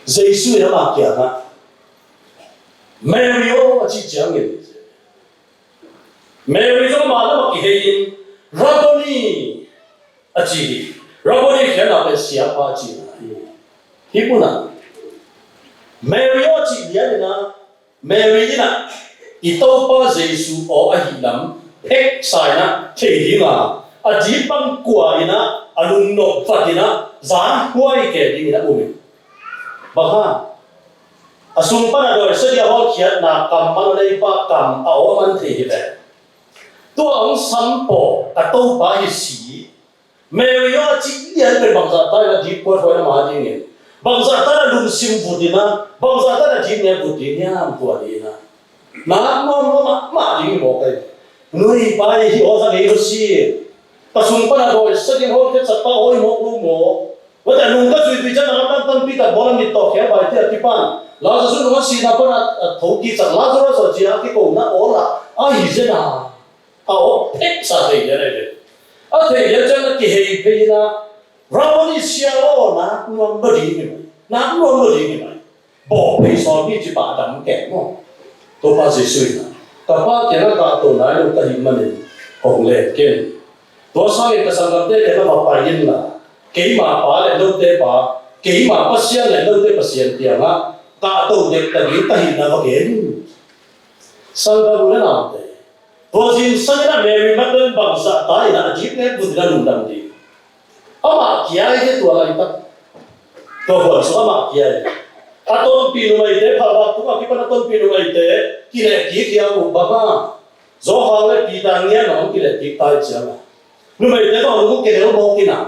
Jesu in amah kiangah, "Mary aw," a cih ciangin, Mary zong amah lam ah kihei in, "Rabboni," a ci hi. Rabboni khiatna pen siapa a cihna hi. Hih mun ah Mary aw a cih lian in a, Mary in a, i Topa Jesu aw ahih lam pheksa in a thei ding a, a dip bang kua in a, a lungnop vat in a, zan huai kei ding in a um in. Bang hang? A sung pan a dawi sadia hawlkhiatna kammal a neipa kam a aw a man thei hi ve. Tua hong sam paw, ka Topa hi si. Mary aw a cih lian pen bangzah ta in a dip kuat huai na ma dingin, bangzah ta in a lungsim vut in a, bangzah ta in a dip nek vut ding hiam, tua ding in a. Nak nuam lo mahmah ding hi mawk ei. Nuipa hi, aw za ngei lo si. Ka sung pan a dawi sadia hawlkhiat sakpa aw hi mawk lo maw. Tua teh nung ka zuipih ciang a lamdang tampi tak bawl a, mittaw khel bai te a kipan, Lazarus nung a sihna pan a, a tho kik sak Lazarus aw ci a kikona awl ah a hi zen a, a aw pheksa thei lian ahi ve. A thei lian ciang a kihei phei in a, "Rabboni, Sia aw, nak nuam lo ding hi mai, nak nuam lo ding hi mai." Bawh phei sawn hi ci pah dam keng maw. Topa Jesu in a, "Ka Pa kiangah kahto nai lo ka hih manin hong len ken. Tua sangin ka sanggamte kiangah va pai inla, keima Pa le note Pa, keima Pasian le note Pasian kiangah kahto dektak ding ka hihna va gen in." Sanggam u le naute, tua zingsang in a Mary Magdalene bangzah ta in a dip nek vut in a lungdam ding. Amah kia hi ve tua laitak. Tua huan sung amah kia hi. A tonpih numeite, phalvak tung a kipan a tonpih numeite kilehkik hi a, uh bang a, Johan le Peter ngian a hong kilehkik ta hi ciang a, numeite tawh lung uh kihel mawk in a,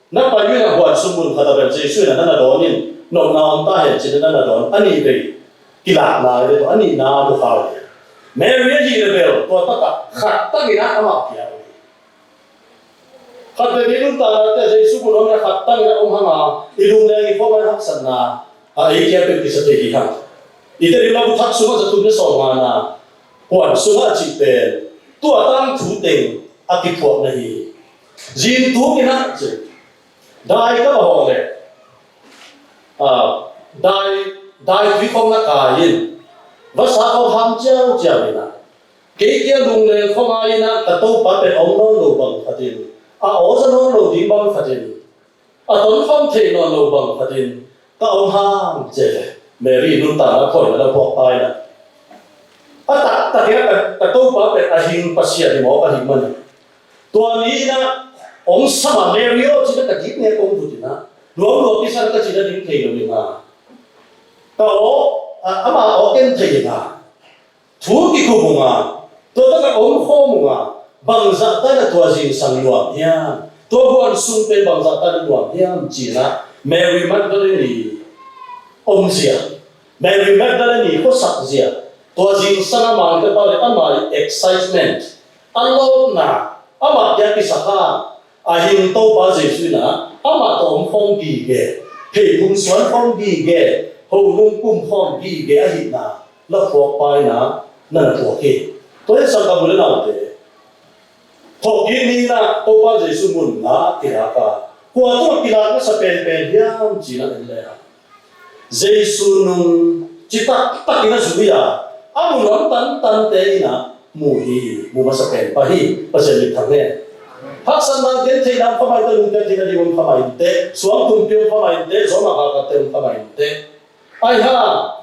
"Na pai uh in a, huan sung mun khat ah bel Jesu in a na na dawn in, nopna om ta hen," ci-in a na na dawn. A nih vei kilakna hi ve tua, a nihna a mukhau hi. Mary ahih leh bel tua takah khat tangin a amah kia uh hi. Khat vei i nuntaknate Jesu mun om in a khat tangin a om hang a, i lungleng i khua mai haksatna a, ei kia pen kisa thei hi hang. I Tedim lam thak sungah za thum le sawmngana, huan sungah a cih pen tua tangthu teng a kiphuakna hi. Zing tuk in a ci, dai ka va hawh leh, a, dai, dai tui khong na kai in, vasa khong ham ciauciau in a, kei kia lungleng khong a in a, ka Topa pen om nawn lo bang khatin, a aw za nawn lo ding bang khatin, a tonkhawm thei nawn lo bang khatin ka om hang ci ve. Mary nuntakna phoina lo phawk pa in a, a taktak in a, ka, ka Topa pen a hing Pasian hi mawk ahih manin, tua ni in a hong sam a, "Mary aw," ci-in a ka dip nek kong vut in a, "Nuam lua kisa in," ka cih nading thei lo in a, ka aw, a, ama aw ken thei in a, thu kikum ung a, tua takah om khawm ung a, bangzah ta in a tua zingsang nuam hiam, tua huan sung pen bangzah ta in a nuam hiam ci-in a, Mary Magdalene i omzia, Mary Magdalene khuasak zia, tua zingsang a mangte pa le ama excitement, a lawpna, ama kiang kisakha, a hing Topa Jesu in ah amah tawh om khawm gige, pheiphung suan khawm gige, ho lungkum khawm gige ahihna la phuak pa in ah na na phuak hi. Tua hi sangkam u le naute, thawhkik ni in ah Topa Jesu mun nga kilak a, kua tungah kilak masa penpen hiam ci-in ah en le hang, Jesu nung citak takin a zui a, a mu nuam tantante in ah mu hi, mu masa pen pa hi. Pasian min thang hen. Haksatna gentheihna om kha mai inteh, lungkiat theihna ding om kha mai inteh, suang tumpi om kha mai inteh, zawhmah galkapte om kha mai inteh. Ai ha,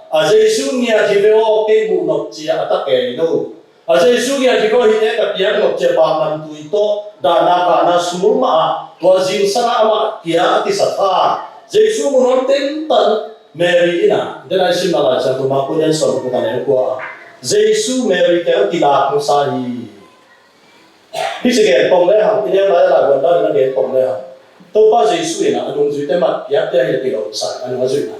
a Jesu ngiat hi ve aw, kei muh nop cia a ta kei lo. A Jesu ngiat hi ve aw, hihte ka piak nop cia, paknamtui tawh, dahna kahna sung mah ah, tua zingsang ah amah kia a kisakha Jesu mu nuam tentan Mary in ah, den a i simna Lai Siangtho Marku lian sawm le guk a neu kua ah, Jesu Mary kiang a kilak masa hi. Hih ci gen pong le hang, i neu lai a lai guan dan in a gen pong le hang, Topa Jesu in ah a nungzuite mat piakte hi le kilawm sa, a nung a zuihna.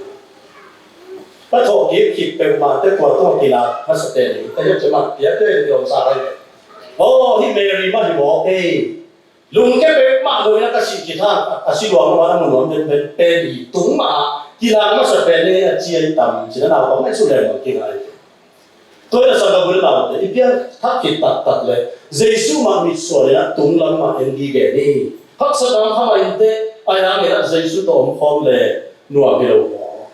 Ka thawhkik khit peuhmah teh kua tungah kilak masa pen hi, ka hiam ci mat piakte hi le kilawm sa ka hi ve. Aw, hih Mary mah hi maw, ei. Lungke peuhmah lo in ah ka sih khit hang, a si luang lo a mu nuam pen, pen, pen hi tung mah ah kilak masa pen hi a ci a i tam, ci-in a naupang ngaihsut leng bang kingai. Tua hi a sangkam u le naute, i piang thak khit taktak le Jesu mah mitsuan in ah tunglam mah en gige ni. Haksatna om kha mai inteh, ahi hangin ah Jesu tawh om khawm le nuam hi lo maw?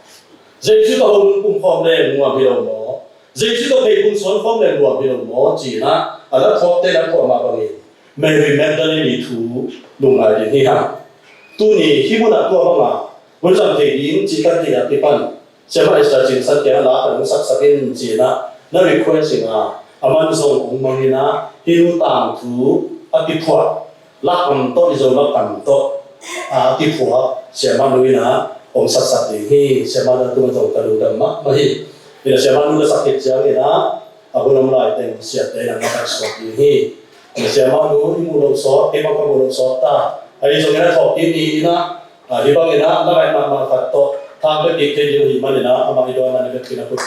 Jesu tawh ho lungkum khawm le nuam hi lo maw? Jesu tawh pheiphung suan khawm le nuam hi lo maw? Ci-in ah a la phuakte la phuak mah bangin Mary Magdalene thu lungngai ding hi hang. Tuni hih munah tua banga hun zang thei ding cih ka theih a kipan Siamah Esther Cin San kiangah la ka hong saksak in ci-in ah na request hi a, aman zong hong mang in ah hih nu tangthu a kiphuah lakam tawh, i Zo lakam tawh a kiphuah siamah nu in ah hong saksak ding hi. Siamah nu tungah zong ka lungdam mahmah hi. Ina siamah nu na sak khit ciangin ah a hun om laiteng siate in ah na kalsuak ding hi. Ina siamah nu i muh loh sawt, kei bang ka muh loh sawt ta. Ahi zongin a thawhkik ni in ah, a, hih bangin ah na ngaih mahmah khat tawh thang bek kik thei ding uh ahih manin ah amah i dawnna na bek khin a kut